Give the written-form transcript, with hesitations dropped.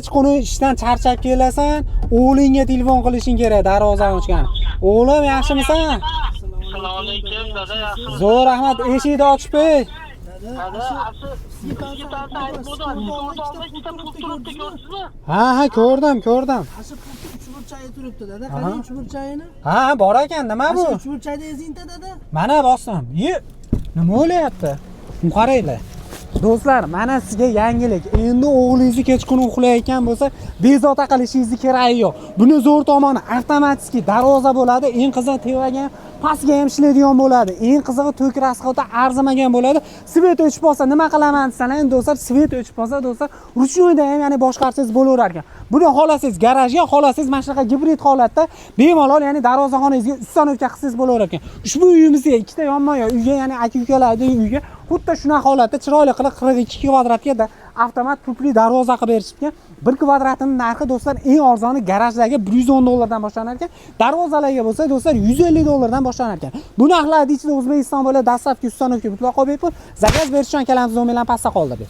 Kechqurun ishdan charchab kelasan, o'g'lingga telefon qilishing kerak darvozani ochgan. O'g'lim, yaxshimisan? Assalomu alaykum, dada, yaxshimisiz? Zo'r, rahmat. Eshikni ochib qo'y. Dada, sizga aytib o'tdim, ikkita pul turibdi, ko'rdingizmi? Ha, ko'rdim, ko'rdim. Shu pultni uchburchagi turibdi, dada. Qarang uchburchagini. Ha, bor ekan, nima bu? Shu uchburchakda ezingda, dada. Mana bosdim. Ye, nima bo'lyapti? Buni qaranglar. Do'stlar, mana sizga yangilik. Endi o'g'lingizni kechqurun uxlayotgan bo'lsa, bezovta qilishingizni keragi yo'q. Buni zo'r tomoni avtomatik darvoza bo'ladi. Eng qizig'i tevaga ham, pastga ham ishlaydigan bo'ladi. Eng qizig'i tok расход i arzimagan bo'ladi. Свет o'chib qolsa nima qilaman desalar, endi do'stlar, свет o'chib qolsa, do'stlar, ручной da ham, ya'ni boshqarsangiz bo'laverar ekan. Buni xohlasangiz garajga, xohlasangiz mana shunaqa gibrid holatda bemalol, ya'ni darvozaxonangizga установка qilsangiz bo'laverar ekan. Ushbu uyimizga ikkita yonma-yon uyga, ya'ni aka ukalarning uyiga xuddi shunaqa holatda chiroyli qilib 42 kvadratga avtomat pultli darvoza qilib berishibgan. Bir kvadratining narxi, do'stlar, eng arzoni garajdagi 110 dollardan boshlanar ekan. Darvozalarga bo'lsa, do'stlar, 150 dollardan oshlanar ekan. Bu narxlarni ichida O'zbekiston bo'ylab доставка, установка mutlaqo bepul. Заказ berish uchun akamiz nomerlarni pastda qoldirdik.